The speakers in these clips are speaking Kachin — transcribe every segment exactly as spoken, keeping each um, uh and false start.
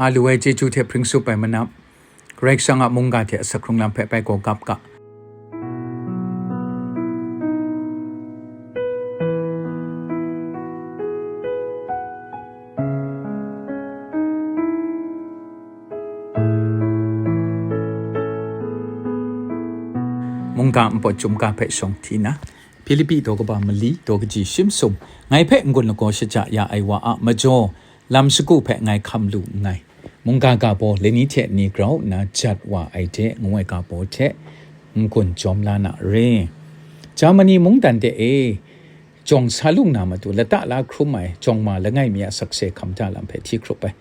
A lu ai chyeju hte hpring tsup ai manap, Karai Kasang a mungga hte asak hkrung lam hpe bai gaw gap ga. Mungga npawt chyum ga hpe shawng hti na, Hpilipi daw kaba mali daw kaji shim sum, ngai hpe n-gun lagaw shaja ya ai wa a majaw, lam shagu hpe ngai hkam lu nngai. Mungga ga baw lani hte ni grau nna jat wa ai de ngu ai ga baw hte n-gun jawm la na re. Germany mungdan de e, jawng sa lung na matu lata la hkrum ai jawng ma langai mi a sakse hkam da lam hpe hti hkrup ai.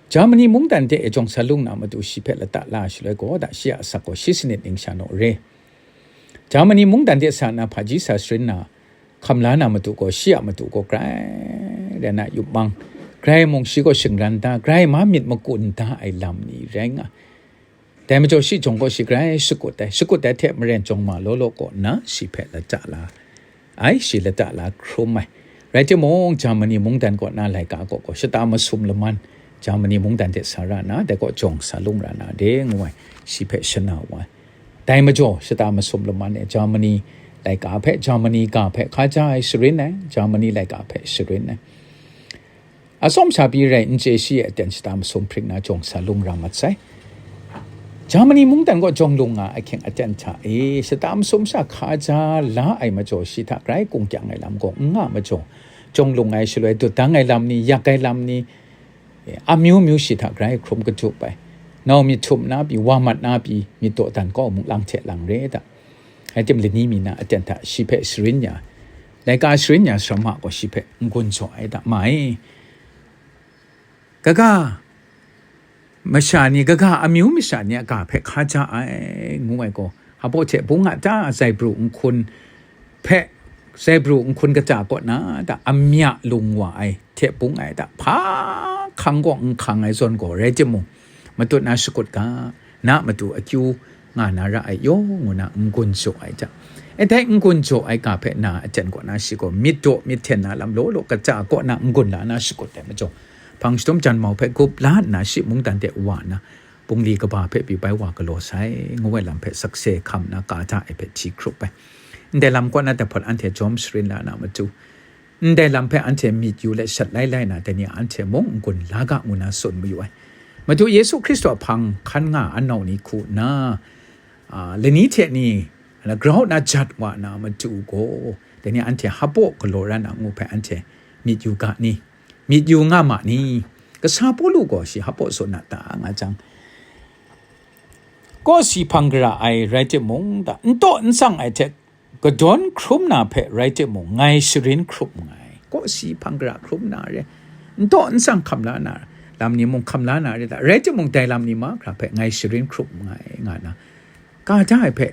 Germany mungdan de e jawng sa lung na matu shi hpe lata la shaloi gaw da shi a asak gaw shi sanit ning sha naw re. Germany mungdan de sa na hpaji sa sharin na hkam la na matu gaw shi a matu gaw grai rai na yup mang, grai mung shi gaw shingran da, grai ma myit makun da ai lam ni rai nga. Dai majaw shi jawng gaw shi grai shakut ai, shakut ai hte maren jawng ma law law kaw nna shi hpe lata la ai, shi lata la hkrum ai. Rai timung, Germany mungdan kaw na laika kaw gaw shata masum laman, Germany mungdan hte sa ra na, dai kaw jawng sa lung ra na de ngu ai, shi hpe shana wa ai. Dai majaw shata masum laman e Germany laika hpe, Germany ga hpe hkaja ai sharin ai, Germany laika hpe sharin ai. Atsawm sa pyi rai n chye shi e aten shata masum hpring na jawng sa lung ra mat sai. Germany mungdan gaw jawng lung nga ahkying aten hta e shata masum sha hkaja la ai majaw shi hta grai kung kyang ai lam gaw n nga majaw, jawng lung ai shaloi dut dang ai lam ni, yak ai lam ni, e, amyu myu shi hta grai hkrum katup ai. Nau myit htum na pyi, wa mat na pyi, myit dawdan kau munglang hte lang re da. Rai tim lani mi na aten hta shi hpe sharin ya, laika sharin ya sara ma gaw shi hpe n-gun jaw ai da mai. Kaga masha ni, kaga amyu masha ni a ga hpe hkaja ai, ngu ai gaw, hpaw hte bung a ta zaibru nhkun hpe, zaibru nhkun kata kaw na da amya lung wa ai hte bung ai da hpa hkang gaw n hkang ai zawn gaw rai timung, matut na shakut ga, na matu akyu nga na ra ai yaw ngu na n-gun jaw ai hta. E dai n-gun jaw ai ga hpe na aten kaw na shi gaw myit daw myit hten na lam law law kata kaw na n-gun la na shakut ai majaw, hpang shadum janmau hpe gup la nna shi mungdan de wa nna, bungli kaba hpe pyi bai wa galaw sai, ngu ai lam hpe sakse hkam na ka da ai hpe hti hkrup ai. Ndai lam kaw na dai hpawt anhte jawm sharin la na matu, ndai lam hpe anhte myit yu let shat lai lai na, dai ni a anhte mung n-gun la ga ngu na tsun mayu ai. Madu Yesu Hkristu a hpang hkan nga a nau ni hku nna, a, lani hte ni, grau na jat wa na matu gaw, dai ni anhte hpaw galaw ra na ngu hpe anhte myit yu ga ni? Myit yu nga ma ni? Kasa Pawlu gaw shi hpaw tsun na ta nga jang, kawsi hpang gara ai rai timung, da, n taw n tsang ai hte kadawn hkrum na hpe rai timung, ngai sharin hkrup nngai. Kawsi hpang gara hkrum na re, n taw n tsang hkam la na lam ni mung hkam la na re, da, rai timung, dai lam ni mahkra hpe ngai sharin hkrup nngai, nga na, ka da ai hpe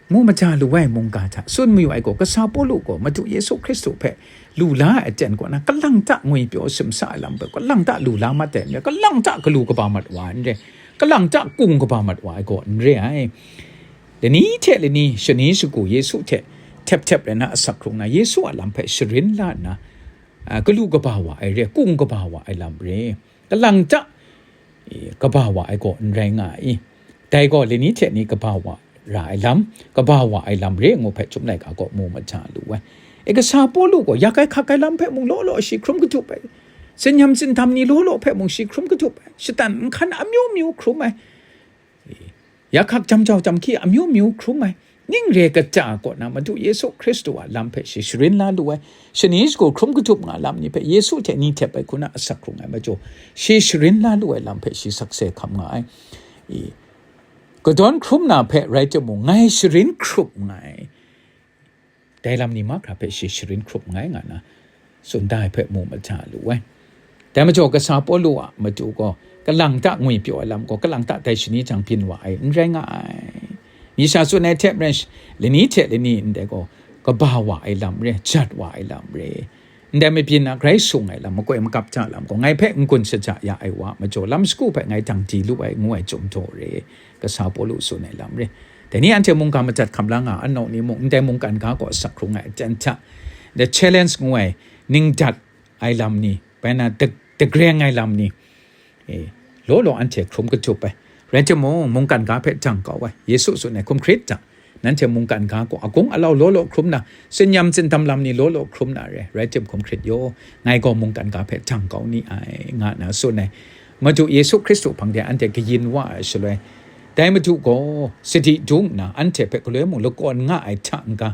mu maja lu ai mungga hta tsun mayu ai gaw, Kasa Pawlu gaw Madu Yesu Hkristu hpe lu la ai aten kaw na, kalang ta ngwipyaw simsa ai lam hpe, kalang ta lu la mat ai n rai, kalang ta galu kaba mat wa ai n rai, kalang ta kung kaba mat wa ai gaw n re ai. Lani hte lani shani shagu Yesu hte htep htep rai na asak hkrung na, Yesu a lam hpe sharin la nna, a, galu kaba wa ai re, kung kaba wa ai lam re, kalang ta, e, kaba wa ai gaw n rai nga i. Dai gaw lani hte ni kaba wa ra ai lam, kaba wa ai lam re ngu hpe Chyum Laika gaw mu maja lu ai. E, Kasa Pawlu gaw yak ai hkak ai lam hpe mung law law shi hkrum katup ai, tsin-yam tsintham ni law law hpe mung shi hkrum katup ai, shatan nhkan amyu myu hkrum ai, e, yak hkak jam jau jam hkyi amyu myu hkrum ai, ning re kata kaw na Madu Yesu Hkristu a lam hpe shi sharin la lu ai, shani shagu hkrum katup nga lam ni hpe Yesu hte ni htep ai hku na asak hkrung ai majaw, shi sharin la lu ai lam hpe shi sakse hkam nga ai. I, kadawn hkrum na hpe rai timung, ngai sharin hkrup nngai, dai lam ni mahkra hpe shi sharin hkrup nngai, nga na tsun da ai hpe mu maja lu ai. Dai majaw, Kasa Pawlu a matu gaw, kalang ta ngwipyaw ai lam gaw, kalang ta dai shani jang byin wa ai n rai nga ai. Myi sha tsun ai hte maren, lani hte lani ndai gaw, kaba wa ai lam re, jat wa ai lam re, ndai mabyin a grai sung ai lam, makoi makap ja lam gaw, ngai hpe n-gun shaja ya ai wa majaw, lam shagu hpe ngai dang di lu ai, ngu ai chyum daw re, Kasa Pawlu tsun ai lam re. Dai ni anhte mungga madat hkam la nga, anau ni mung, ndai mungkan ga gaw asak hkrung ai aten hta, the challenge ngu ai, ning dat ai lam ni, bai na, deg-, degreng ai lam ni, e, law law anhte hkrum katup ai. Rai timung, mungkan ga hpe jang kau ai. Yesu tsun ai, hkum hkrit jang, nanhte mungkan ga gaw agung alau law law hkrum na, tsin-yam tsindam lam ni law law hkrum na re, rai tim hkum hkrit yaw, ngai gaw mungkan ga hpe jang kau ni ai, nga nna tsun ai. Madu Yesu Hkristu hpang de anhte kayin wa ai shaloi, dai Madu gaw sadi dung nna anhte hpe galoi mung lakawn nga ai hta n-ga,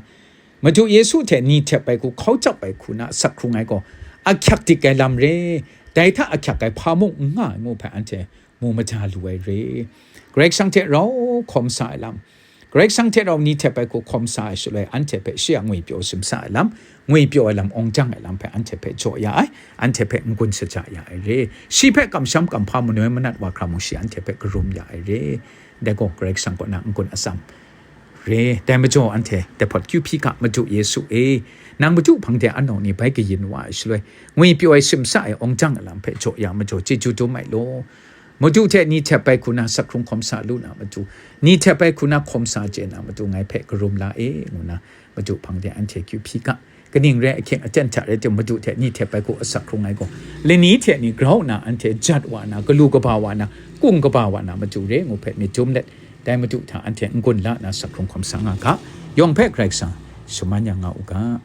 Madu Yesu hte ni htep ai hku, hkau cap ai hku na asak hkrung ai gaw, ahkyak dik ai lam re, dai hta ahkyak ai hpa mung n nga ai ngu hpe anhte mu maja lu ai re. Karai Kasang hte rau hkawm sa ai lam, Karai Kasang hte rau ni htep ai hku hkawm sa ai shaloi, anhte hpe shi a ngwipyaw simsa ai lam, ngwipyaw ai lam, awng jang ai lam hpe anhte hpe jaw ya ai, anhte hpe n-gun shaja ya ai re. Shi hpe kamsham kamhpa manoi manat wa hkra mung shi anhte hpe karum ya ai re. Dai gaw Karai Kasang kaw na n-gun atsam re. Dai majaw anhte dai hpawt kyu hpyi ga, Madu Yesu e, nang Madu hpang de anawng ni bai kayin wa ai shaloi, ngwipyaw ai simsa ai awng jang ai lam hpe jaw ya majaw chyeju dum ai law. Madu hte ni htep ai hku na asak hkrung hkawm sa lu na matu, ni htep ai hku na hkawm sa chye na matu, ngai hpe karum la e, ngu na Madu hpang de anhte kyu hpyi ga. Kaning rai ahkying aten hta rai timung, Madu hte ni htep ai hku asak hkrung ai gaw, lani hte ni grau nna anhte jat wa na, galu kaba wa na, kung kaba wa na matu re ngu hpe myit dum let, dai Madu hta anhte n-gun la na asak hkrung hkawm sa nga ga. Yawng hpe Karai Kasang shaman ya nga u ga.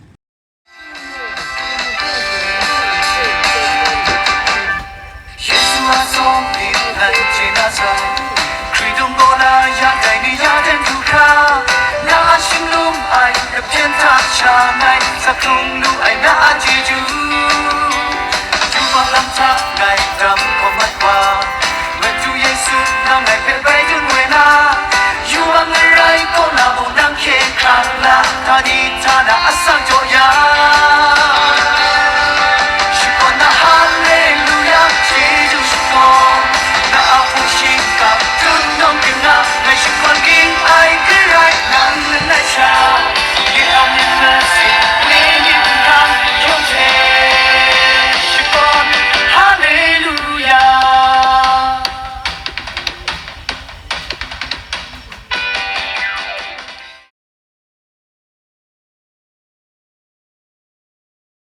Yesu a sawng hpyi ngai chye na sai, Hkritung gaw na ya dai ni ya den du hkra, na a shinglung ai, na hpyen hta sha ngai, sa hkrung lu ai na a chyeju, yubak lam hta ngai dam